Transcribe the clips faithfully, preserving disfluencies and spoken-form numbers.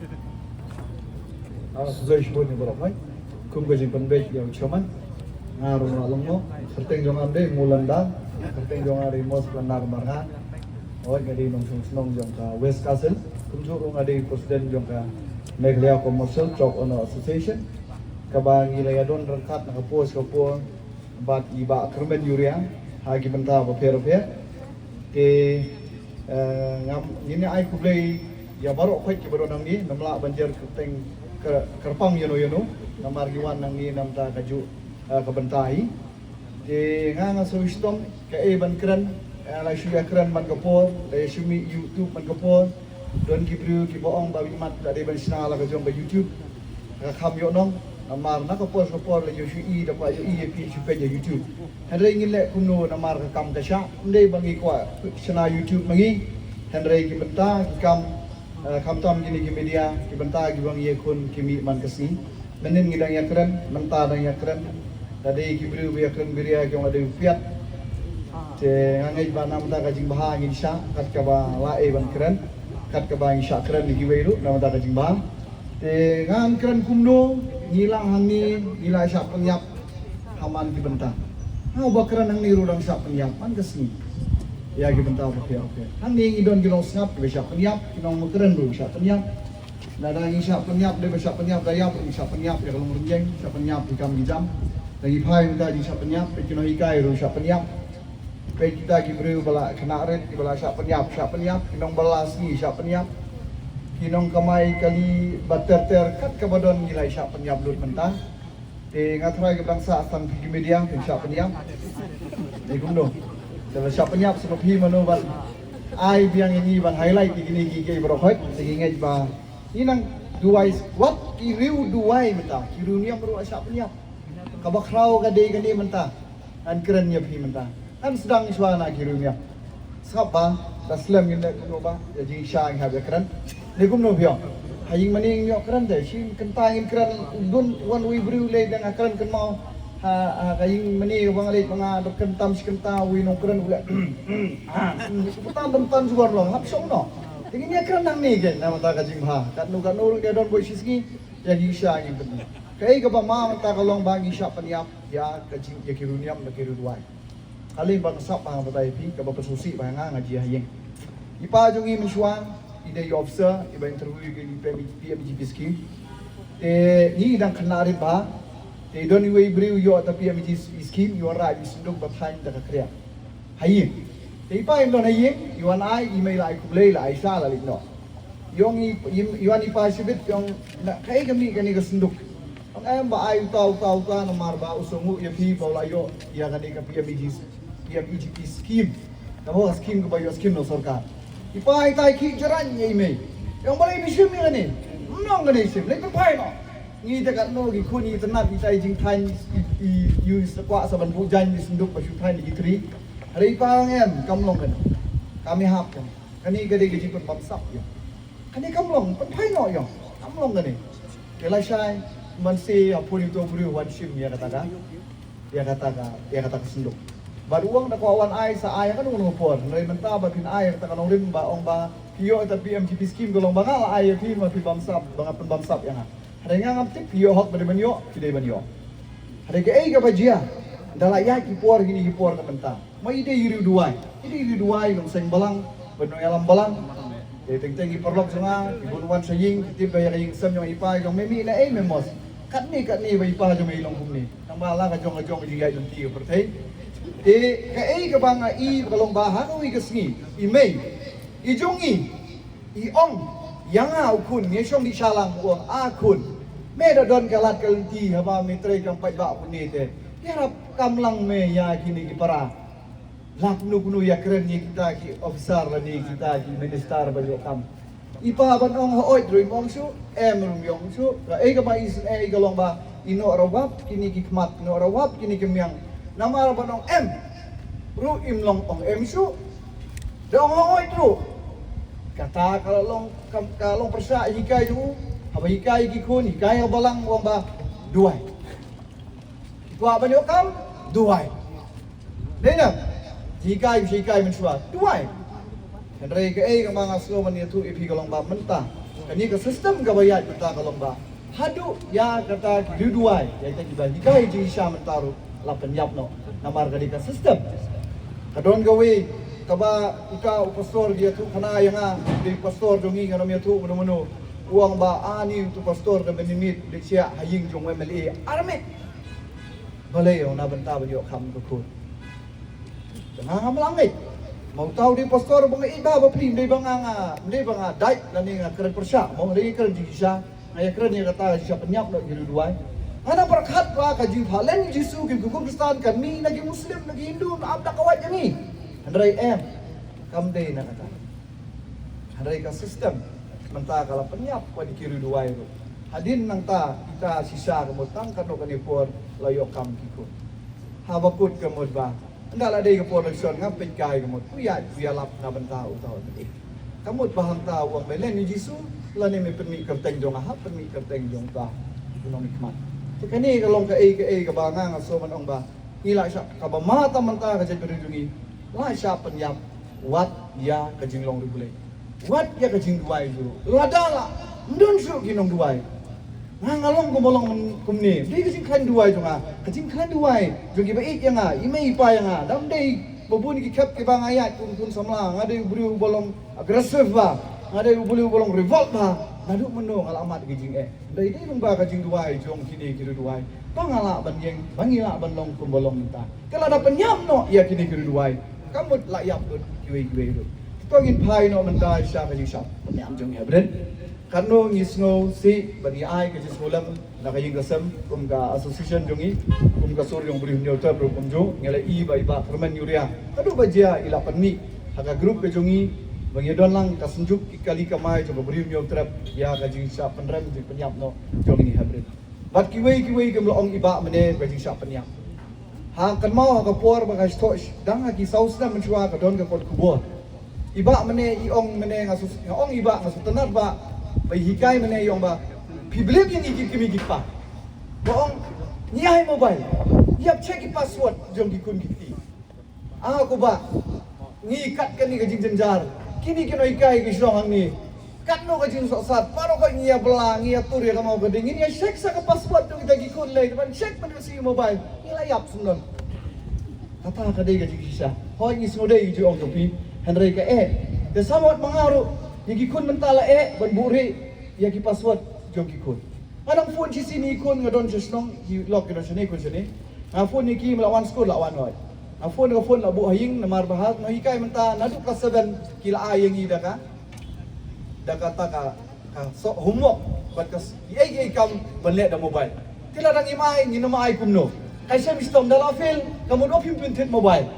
Ah, shuh shuh ni baroh, hai. Kum ka jingpynbeit ïa u chairman. Nga ruh nga long mo. Kyrteng jong nga dei Mulanda. Kyrteng jong nga dei Mos Landar Marha. Hoi, nga dei nongshong shnong jong ka West Khasi Hills. Kumjuh ruh nga dei president jong ka Meghalaya Commercial Shop Owner Association. Kaba ngi la ïadon ryngkat na ka por sha ka por bad i Bah Kyrmen Uriah ha ki bynta bapher bapher. Te, eh, ngam, ngin ïa ai khublei ïa baroh khoit kiba don hangne, ngam lah ban jer kyrteng, kyr-, kyrpang ïano ïano, namar ki wan hangne na bynta kajuh, eh, ka bynta hi. Te nga nga sngewshitom kaei ban kren, eh, la shu ïa kren man ka por, la ïa shu mih YouTube man ka por. Don ki briew kiba ong ba imat ka dei ban shna la ka jong ka YouTube. Ka kham ïoh nong, namar na ka por ka por la ïoh shu i, da kwah ïoh i ïa phi shu peit ïa YouTube. Hynrei ngin leh kumno namar ka kam ka shah, ym dei ba ngi kwah shna YouTube ma ngi. Hynrei ki bynta ki kam, eh, khamtam kine ki media, ki bynta kiba ngi ïakhun ki mih man ka sngi. Mynnin ngi dang ïakren, mynta dang ïakren. Lada dei ki briew ba ïakren biria ki ong lada u piat. Te nga ngeit ba na bynta ka jingbha ngin shah, kat kaba la ei ban kren, kat kaba ngin shah kren ïa kiwei ruh na bynta ka jingbha. Te ngan kren kumno, ngi lang hangne, ngi la shah pynïap ha man ki bynta. Nga uba kren hangne ruh dang shah pynïap man ka sngi. Ïa ki bynta bapher bapher. Hangne ngi don ki nongsngap kiba shah pynïap, ki nongkren ruh shah pynïap. Lada ngi shah pynïap, dei ba shah pynïap da ïap, ngi shah pynïap ïa ka longrynjeng, shah pynïap ki kam ki jam. Da ngi phai mynta jingshah pynïap, peit ki nonghikai ruh shah pynïap. Peit kita ki briew ba la khynnah rit, kiba la shah pynïap, shah pynïap, ki nongbylla sngi shah pynïap. Ki nongkamai kali ba ter ter, kat kaba don ngi la shah pynïap lut mynta. Te nga tharai ka bang sah tang phi ki media phin shah pynïap. Te kumno? Te ba shah pynïap sa phi mano ban ai biang ïa ngi ban highlight ïa kine ki kiei baroh khoit. Te ngi ngeit ba ngi nang duwai wat ki riew duwai mynta, ki riew niam ruh shah pynïap. Kaba khraw ka dei kane mynta. Ngan kren ïa phi mynta. Ngan sdang shuwa na ki riew niam. Sngap ba da slem ngin leh kumno ba ïa jingshisha ngi hap ïa kren. Leh kumno phi ong? Ha ïing mane ngin ïoh kren te, shi kynta ngin kren, dun wan uwei briew lei dang ha kren kynmaw. Ha, ha ka ïing mane ba nga leit ba nga da kren tam shi kynta, uwei nongkren u leh. Ah, kynta dang tan shuwa long, hap shong noh. Te ngin ïa kren nangne kein na bynta ka jingbha. Katno katno ruh ïa don boi shi sngi, ïa jingshisha ngin kren. Kaei kaba ma mynta ka long ba ngi shah pynïap ïa ka jing, ïa ki riew niam bad ki riew duwai. Kali ba nga sap ba nga batai ïa phi, kaba pynsngewsih ba nga, nga jia ha ïing. I pa jong ngi mynshuwa i dei i officer iba interview ïa ki P M, P M E G P scheme. Te ngi dang khynnah rit bha. Te don iwei i briew ïoh ta P M E G P scheme, i wanrah ïa i synduk ba thaiñ da ka khriat ha ïing. Te i pa im don ha ïing, i wan ai, i mei la ai khublei, la ai sha, la leit noh. I ong i, i, i wan i pa shibit, i ong, na kaei ka mih kane ka synduk. Ong em ba ai uta uta uta namar ba u sngewnguh ïa phi ba u la ïoh ïa kane ka P M E G, P M E G P scheme. Kaba ka scheme kaba ïoh scheme na sorkar. I pa itai khih jraiñ ïa i mei. Ong balei phi shim ïa kane? Ym long kane shim, leit pynphai noh. Ngi te katno ki khun itynnad itai jingthaiñ i, i, i sa kwah sa ban buh jaiñ i synduk ba shu thaiñ ïa ki tri. Hynrei i pa ong em, kam long kane. Kam ïahap kane. Kane ka dei ka jingpynbamsap ïa. Kane kam long, pynphai noh ïa. Kam long kane. Te lashai, mynshwa, ha pun ito briew wan shim ïa kata ka, ïa kata ka, ïa kata ka synduk. Bad u ong da kwah wan ai sa ai ha kano kano ka por. Hynrei mynta ba phin ai ïa kata ka nongrim ba ong ba phi ïoh ïa ta P M G P scheme ka long ba nga la ai ïa phi ma phi bamsap, ba nga pynbamsap ïa nga. Hynrei nga ngam tip phi ïoh hok ba dei ban ïoh, phi dei ban ïoh. Hynrei kaei kaba jia, da la ïaid ki por kine ki por ka mynta. Ma i dei i riew duwai. I dei i riew duwai, nongseng balang bad nongïalam balang. Te teng teng ki paralok jong nga ki bun wan sha ïing, ki tip ba ïa ka ïing sem jong i pa jong me mih na ei me mos. Katne katne ba i pa jong me i long kumne. Tang ba la ka jong ka jong ka jingïaid lynti ka pyrthei. Te kaei kaba nga i ka long ba ha kawei ka sngi i mei i jong ngi i ong ïa nga u khun, ngi shong dih shalang, u ong, a khun, me da don ka lad ka lynti haba me trei kam paidbah kumne te ïarap kam lang me ïa kine ki para. La kumno kumno ïa kren ïa kita ki officer lane kita ki minister ba ïoh kam. I pa ban ong hooid ruh im ong shuh, em ruh im ong shuh. Kaei kaba isynei ka long ba i noh rawap kine ki khmat, i noh rawap kine ki miang. Namar ban ong em ruh im long ong em shuh. Da ong hooid ruh, kata ka long, ka long pyrshah hikai jong u. Haba hikai ki khun, hikai ha balang, u ong ba duwai. Kwah ban ïoh kam, duwai. Dei na, hikai, hikai mynshuwa, duwai. Hynrei kaei kaba nga sngew ban ïathuh ïa phi ka long ba mynta Kane ka system kaba ïaid mynta ka long ba haduh ïa kata ki riewduwai, ïa kita kiba hikai jingshisha mynta ruh la pynïap noh. Namar ka dei ka system. Ka don kawei kaba uta u pastor ba ïathuh khana ïa nga, dei pastor jong ngi, ngam ïathuh mano mano. U ong ba ani utu pastor da mynmiet dei sha ha ïing jong u M L A. Armit. Balei ong na bynta ban ïoh kham ka khun. Te nga ngam lah ngeit. Ma uta u dei pastor ba nga ïeit ba bapli, ym dei ba nga, nga, ym dei ba nga dait lane nga kren pyrshah, mo, nga dei kren jingshisha. Nga ïakren ïa kata ka jingshisha pynïap noh ki riewduwai. Nga nang pyrkhat ba ka jingpynlong Jisu, ki khun Khristan, ka mih na ki Muslim, na ki Hindu, na ap da ka wait jong ngi. Hynrei em, kam dei na kata. Hynrei ka system mynta ka la pynïap wat ïa ki riewduwai ruh. Hadien nangta kita shisha ka mut tang katno katne por la ïoh kham ki khun. Haba kut ka mut ba ynda la dei ka por election nga peit kai ka mut u ïaid u ïalap na bynta uta u. Ka mut ba hangta u ong ba len ïa u Jisu lane me pynmih kyrteng jong nga, hap pynmih kyrteng jong uta u nongmihkhmat. Te kane ka long kaei kaei kaba nga nga sngewbha ban ong ba ngi la shah, kaba ma tam mynta ka jaitbynriew jong ngi la shah pynïap wat ïa ka jinglong riewblei, wat ïa ka jingduwai jong u. Lada la ym don shuh ki nongduwai, nga nga long kumba long kumne. Dei ka jingkhlaiñ duwai jong nga, ka jingkhlaiñ duwai jong kiba ïeit ïa nga, i mei i pa ïa nga. Da ym dei ba bun ki khep kiba nga ïaid kum khun samla, nga dei u briew uba long aggressive ba, nga dei u briew uba long revolt ba. Naduh mynno nga la mad ka jingeh. Dei dei lyngba ka jingduwai jong kine ki riewduwai ba nga lah ban ïeng, ba ngi lah ban long kumba long mynta. Te lada pynïap noh ïa kine ki riewduwai, ka mut la ïap lut kiwei kiwei ruh. Te to ngin phai noh mynta sha ka jingshah pynïap jong ngi ha Brit. Katno ngi sngew sih ba ngi ai ka jingsngewlem na ka ïing ka sem kum ka association jong ngi, kum ka sur jong u briew Hynñiewtrep ruh kumjuh, ngi la i ba i Bah Kyrmen Uriah haduh ba jia i la pynmih ha ka group ka jong ngi ba ngi don lang ka synjuk ki kali kamai jong ka briew Hynñiewtrep ïa ka jingshah pynrem jingpynïap noh jong ngi ha Brit. Bad kiwei kiwei kim la ong i Bah mynne ka jingshah pynïap. Ha kynmaw ha ka por ba ka sdang ha ki saw snem mynshuwa ka don ka kot khubor. I Bah mynne i ong mynne nga shu, nga ong i Bah nga sngewtynnat Bah, ba i hikai mynne i ong ba phi blame ïa ngi ki kmie ki kpa. Ba ong ngi ai mobile, ïap check ki password jong ki khun ki kti. Ah, ko Bah, ngi kat kane ka jingjynjar, kine ki nonghikai ki shnong hangne, katno ka jingsohsat, baroh khoit ngi ïa bylla, ngi ïa tur ïa ka maw ka ding, ngin ïa check sa ka password jong kita ki khun lei, ban check ban ka sngi mobile, ngi la ïap syndon. Kata ka dei ka jingshisha. Hooid, ngi sngewdei ïa ka jingong jong phi, hynrei ka eh. Te samot ma nga ruh, ïa ki khun mynta la eh ban buhrieh ïa ki password jong ki khun. Nga dang phone shisien ïa ki khun, nga don sha shnong, ki lok ki don shane, khun shane. Nga phone ïa ki, me la wan skul, la wan hooid. Nga phone, nga phone la buh ha ïing, namar ba ha nonghikai mynta naduh class seven ki la ai ïa ngi da ka, da kata ka, ka soh homework bad ka s-, ïa, ïa, ïa kam ban leh da mobile. Te lada ngim ai, ngin ym ai kumno? Ka shem shitom da la fail, ka mut ba phim pyntip mobile.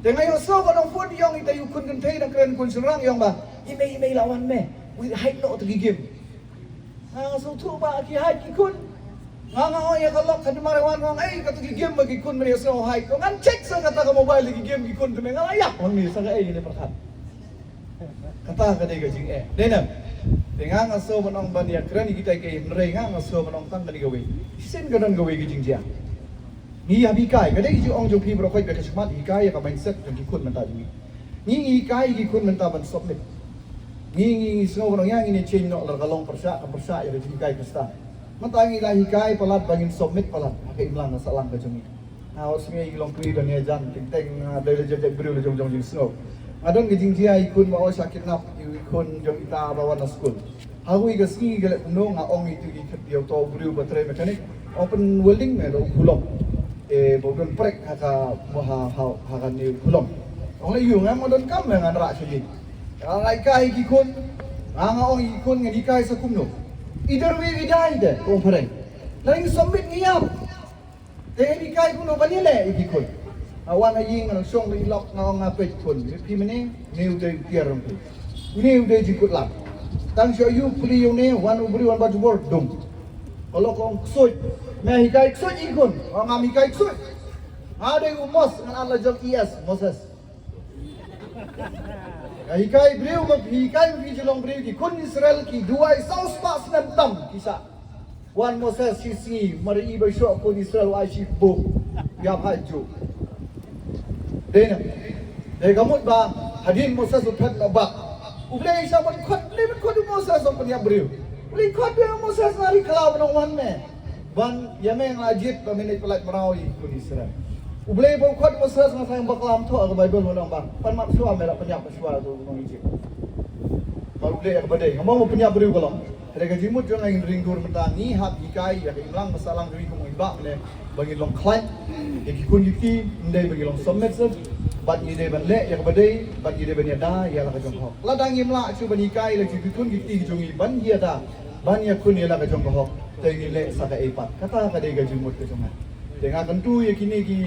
Te nga ïohsngew ba nongphone ïa nga, ita ïa u khun kynthei, dang kren khun shynrang, ïa nga ba i mei, i mei, la wan me, wi hide noh ïa ki game. Nga sngewthuh ba ki hide ki khun. Nga nga ong ïa ka lok ka dei mar wan, nga ong ei, kato ki game ba ki khun mynne sngew hide. Ko ngan check sa kata ka mobile ki game ki khun te me, nga la ïap hangne sa kaei ne pyrkhat. Kata ka dei ka jingeh. Dei ne em? Te nga nga sngewbha ban ong ban ïa kren ïa kita kiei, hynrei nga nga sngewbha ban ong tang kane kawei. Shisien ka don kawei ka jingjia. Ngi hap hikai, ka dei ka jingong jong phi baroh khoit, ba ka shmat hikai ïa ka mindset jong ki khun mynta jong ngi. Ngi ngi hikai ki khun mynta ban submit. Ngi ngi ngi sngew ban ong ïa ngin ïa change noh, lada ka long pyrshah ka pyrshah ïa ka jinghikai Khristan. Mynta ngi la hikai palat ba ngin submit palat ha ka imlang ka sahlang ka jong ngi. Nga ot sngew ngi long kli da ngi jan teng teng, nga dei la jait jait briew la jong jong jingsngew. Nga don ka jingjia i khun ba ot shah kidnap, i khun jong ita ba wan na skul. Ha kawei ka sngi ka leh kumno, nga ong ïa itu ki khet ïa uto u briew ba trei mechanic, ong pyn welding me da u khulom. Te ba u don prek ha ka, ha, ha, ha kane u khulom. Ong leh ïa u, nga ma don kam me, ngan rah sha ïing. Nga la hikai ki khun, nga nga ong ïa ki khun ngan hikai sa kumno. Either way we die de, ong phareng. Lada ngi submit ngi ïap. Te ngi hikai kumno ban ïaleh ïa ki khun. Nga wan ha ïing, nga shong bad i lok, nga ong, nga peit khun. Phi mynne, une u dei u tiar jong phi. Une u dei jingkut lad. Tang shu ïoh puli ïa une, wan u briew wan ba jubor, dum. Ka lok ka ong ksuid. Me hikai ksuid ïa ki khun. Nga ong ngam hikai ksuid. Nga dei u Mos, ngan ai la jong E S, Moses. Nga hikai briew, ma phi hikai ma phi ju long briew, ki khun Israel ki duwai saw spah snem tam ki shah. Wan Moses shi sngi, mar i ba shoh khun Israel, u ai shi bok. Ïa pha ju. Dei ne. Dei ka mut ba hadien Moses u phet na bak. U Blei sha ban khot, U Blei ban khot u Moses ban pynïap briew. U Blei khot u Moses na ri khlaw ban ong wan me. Ban ïa me nga la jied ba me leit pyllait mraw ïa ki khun Israel. U Blei ba u khot u Moses nga sngewbha klam thoh ka Baibl ban ong ba pan map shuwa me la pynïap shuwa u nong Egypt. Ba U Blei ïa ka ba dei. Nga mong ba pynïap briew ka long. Hynrei ka jingmut jong nga ngin ring dur mynta ngi hap hikai ïa ka imlang ba sahlang jong ngi kum i bah ne ba ngin long khlaiñ ïa ki khun ki kti, ngi dei ba ngin long submissive bad ngi dei ban leh ïa ka ba dei bad ngi dei ban ïada ïa la ka jong ka hok. Lada ngim lah shuh ban hikai la ki khun ki kti ki jong ngi ban ïada ban ïakhun ïa la ka jong ka hok, te ngin leh sa kaei pat? Kata ka dei ka jingmut ka jong nga. Te nga kyntu ïa kine ki,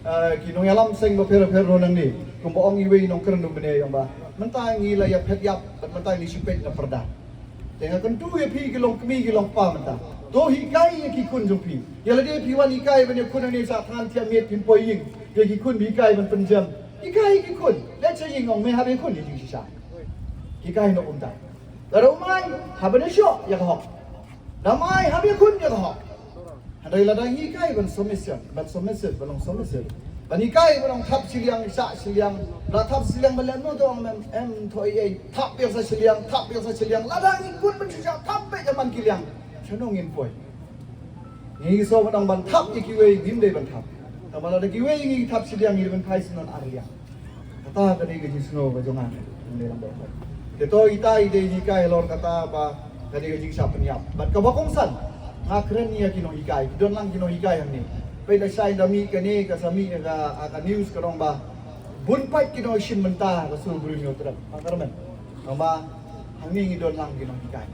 ah, ki nongïalam seng bapher bapher ruh nangne, kumba ong iwei i nongkren ruh mynne ïa ba mynta ngi la ïa phet ïap bad mynta ngi shu peit na pyrda. Te nga kyntu ïa phi ki long kmie ki long kpa mynta, to hikai ïa ki khun jong phi. Ïa lade phi wan hikai ban ïakhun hangne sha thngan thiah miet, phim poi ïing ïa ki khun, phi hikai ban pynjem. Hikai ïa ki khun. Leit sha ïing, ong me hap ïakhun ïa jingshisha. Hikai noh kumta. Lada um ai, hap ban ïashoh ïa ka hok. Da um ai, hap ïakhun ïa ka hok. Hynrei lada ngi hikai ban submission, ban submissive, ban long submissive, ban hikai ban ong thap shiliang, shah shiliang. La thap shiliang ban leh no, to ong mem, em, thoh ei ei, thap ïa sa shiliang, thap ïa sa shiliang. Lada ngi kut ban shisha thap beit ïa man ki liang, shano ngin poi? Ngi shu ban ong ban thap ïa kiwei, ngim dei ban thap. Tangba lada kiwei ngi thap shiliang, ngi dei ban phai sha non ar liang. Kata ka dei ka jingsngew ka jong nga. Te to ita i dei hikai halor kata ba ka dei ka jingshah pynïap. Bad kaba kongsan, nga kren ïa ki nonghikai, ki don lang ki nonghikai hangne. Peit, lashai da mih kane ka sa mih ka, ka news ka ong ba bun pat ki nongshim bynta ka sur briew Hynñiewtrep. Nga kyrmen. Tangba hangne ngi don lang ki nonghikai.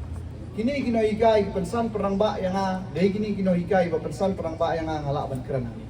Kine ki nonghikai ki pynsan pynrangbah ïa nga, dei kine ki nonghikai ba pynsan pynrangbah ïa nga, nga lah ban kren hangne.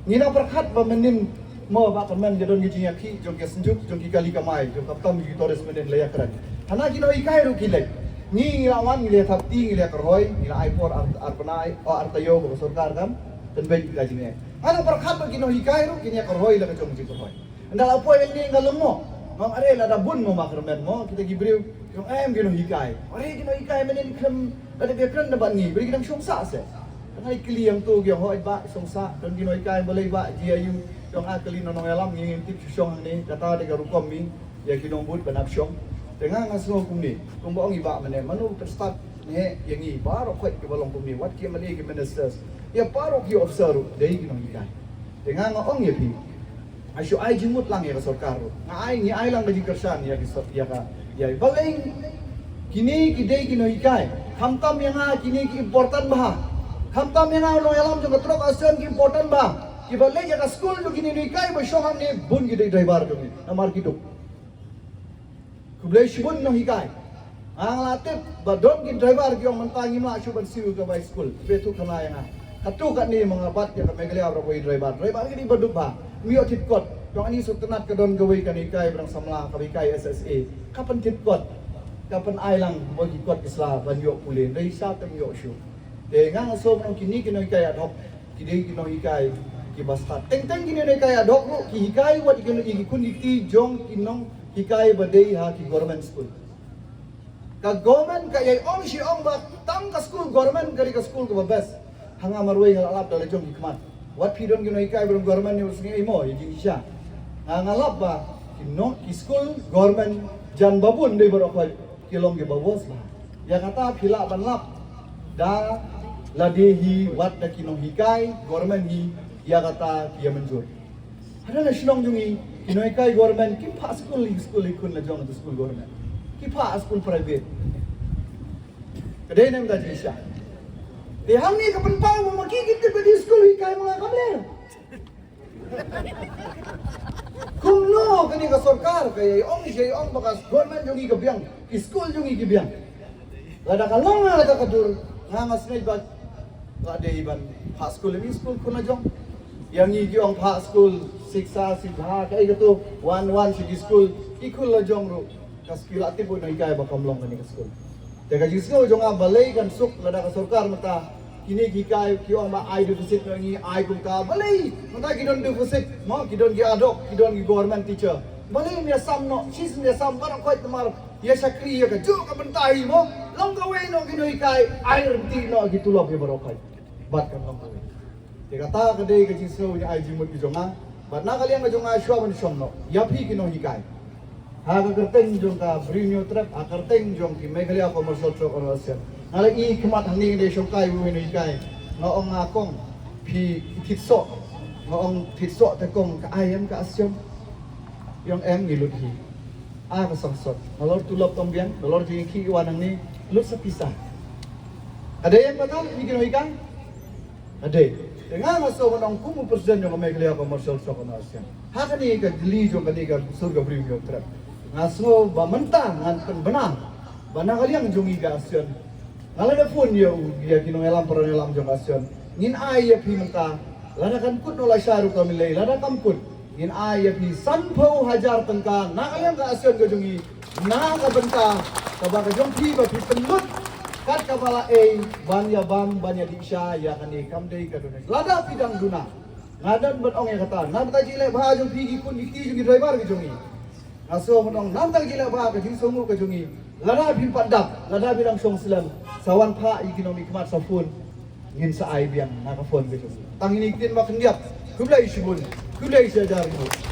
Ngi nang pyrkhat ba mynnin mo ba kyrmen ka don ki jingïakhih jong ki synjuk, jong ki kali kamai, jong ka tam ki tourist mynnin la ïakren. Hana ki nonghikai ruh ki leit. Ngi, ngi la wan, ngi la thap kti, ngi la kyrhoi, ngi la ai por ar, ar bnai, o ar taïew ba ka sorkar kan pynbeit ka jingeh. Nga nang pyrkhat ba ki nonghikai ruh kin ïakyrhoi la ka jong jingkyrhoi. Ynda la poi hangne nga lyngngoh. Nga ong are lada bun mo ma kyrmen mo kita ki briew. Ki ong em ki nonghikai. Are ki nonghikai mynnin khlem lada ba kren da bad ngi, briew ki dang shong sah se. Nga kylli ïa uto ki ong hooid bah shong sah, don ki nonghikai balei bah, ji aïu? Ki ong ah kylli na nongïalam, ngi ngim tip shu shong hangne, kata dei ka rukom mi ïa ki nongbud ban ap shong. Te nga nga sngew kumne, kumba ong i bah mynne, mano u pynstad ne ïa ngi baroh khoit kiba long kumne, wat ki M L A ki ministers, ïa baroh ki officer ruh dei ki nonghikai. Te nga nga ong ïa phi, ai shu ai jingmut lang ïa ka sorkar ruh. Nga ai, ngi ai lang ka jingkyrshan ïa ki sor-, ïa ka, ïa balei kine ki dei ki nonghikai. Khamtam ïa nga kine ki important bha. Khamtam ïa nga u nongïalam jong ka trok ASEAN ki important bha. Kiba leit ïa ka skul jong kine nonghikai ba shong hangne bun ki dei driver jong ngi. Namar ki duk. Khublei shibun nonghikai. Nga nga la tip ba don ki driver ki ong mynta ngim lah shuh ban siew ka bai skul. Be tu khana ïa nga. Katto katne ma nga bat ïa ka Meghalaya baroh kawei driver. Driver ki dei ba duk bha. Ym ïoh tip kot. Jong ani suk tynat ka don kawei ka nonghikai ba dang samla kaba hikai S S A. Ka pyntip kot. Ka pynai lang ba ki kot ki sla ban ïoh pule. Dei sha tym ïoh shuh. Te nga nga sngewbha ong kine ki nonghikai ad hoc. Ki dei ki nonghikai kiba stad. Teng teng kine nonghikai ad hoc ruh ki hikai wat ïa ki khun ki kti jong ki nonghikai ba dei ha ki government school. Ka government ka ïai ong shi ong ba tang ka skul government ka dei ka skul kaba best. Ha nga marwei nga la lap da la jong ki khmat. Wat phi don ki nonghikai ba don government ne u sngew ei mo ïa jingshisha. Nga nga lap ba ki nong ki skul government jan ba bun dei baroh khoit ki long kiba worst bha. Ïa kata phi lah ban lap da lade hi wat da ki nonghikai government hi, ïa kata ki ïa mynjur. Hana na shnong jong ngi ki nonghikai government kim phah skul, ïa skul ïa khun la jong tu skul government. Ki phah skul private. Ka dei ne em da jingshisha. Te hangne ka pynpaw ba ma ki ki tip ba dei skul hikai ma nga kam leh. Kumno kane ka sorkar ka ïai ong, ïai ong ba ka government jong ngi ka biang, ki skul jong ngi ki biang. Lada ka long nga lada ka dur, nga nga sngew ba la dei ban phah skul, ïa mi skul khun la jong. Ïa ngi ki ong phah skul, siksa, sikha, kaei katu, wan wan sha ki skul, ki khun la jong ruh. Ka skul la tip u nonghikai ba kam long kane ka skul. Te ka jingsngew jong nga balei kan suk lada ka sorkar mynta kine ki hikai ki ong ba ai deficit noh ngi ai kumta balei mynta ki don deficit mo ki don ki ad hoc ki don ki government teacher balei ym ïasam noh shisien ïasam baroh khoit namar ïa shakri ïa ka juh ka bynta hi mo long kawei noh ki nonghikai ai ryntih noh ki tulop ïa baroh khoit bad kan long kawei. Te kata ka dei ka jingsngew ïa ai jingmut ki jong nga bad na ka liang ka jong nga shuwa ban shong noh ïa phi ki nonghikai. Ha ka kyrteng jong ka Bri Hynñiewtrep, ha ka kyrteng jong ki Meghalaya Commercial Truck Owners Association. Nga la i khmat hangne, nga dei shongkai, u hynrei kai. Nga ong, nga kong, phi thied soh. Nga ong thied soh te kong, ka ai em ka association. Ong em, ngi lut hi. A ka sangsot. Nalor tulop tang biang, nalor jingïakhih wan hangne, lut sa pisa. Ka dei em kata, ïa ki nonghikai? Ka dei. Te nga nga sngew ban ong kum u president jong ka Meghalaya Commercial Truck Owners Association, ha kane ka jylli jong kane ka sur ka Bri Hynñiewtrep, nga sngew ba mynta ngan pynbna ba na ka liang jong ngi ka association, nga la da phone ïa u, ïa ki nongïalam para nongïalam jong ka association. Ngin ai ïa phi mynta, lada kan kut, nang lashai ruh kam lei, lada kam kut, ngin ai ïa phi sanphew hajar tyngka na ka liang ka association ka jong ngi, na ka bynta kaba ka jong phi ba phi pynlut kat kaba la ei ban ïa bam ban ïa dih sha ïa kane, kam dei ka donation. Lada phi dang duna, nga don ban ong ïa kata, na ka bynta jingïaleh bha jong phi ki khun ki kti jong ki driver ki jong ngi, nga sngew ban ong, na ka bynta jingïaleh bha ka jingsngewnguh ka jong ngi, lada phim pat dap, lada phi dang shong slem, sa wan phah ïa ki nongmihkhmat, sa phone, ngin sa ai biang na ka phone ka jong ngi. Tang ine i ktien ba khyndiat. Khublei shibun. Khublei shihajar nguh.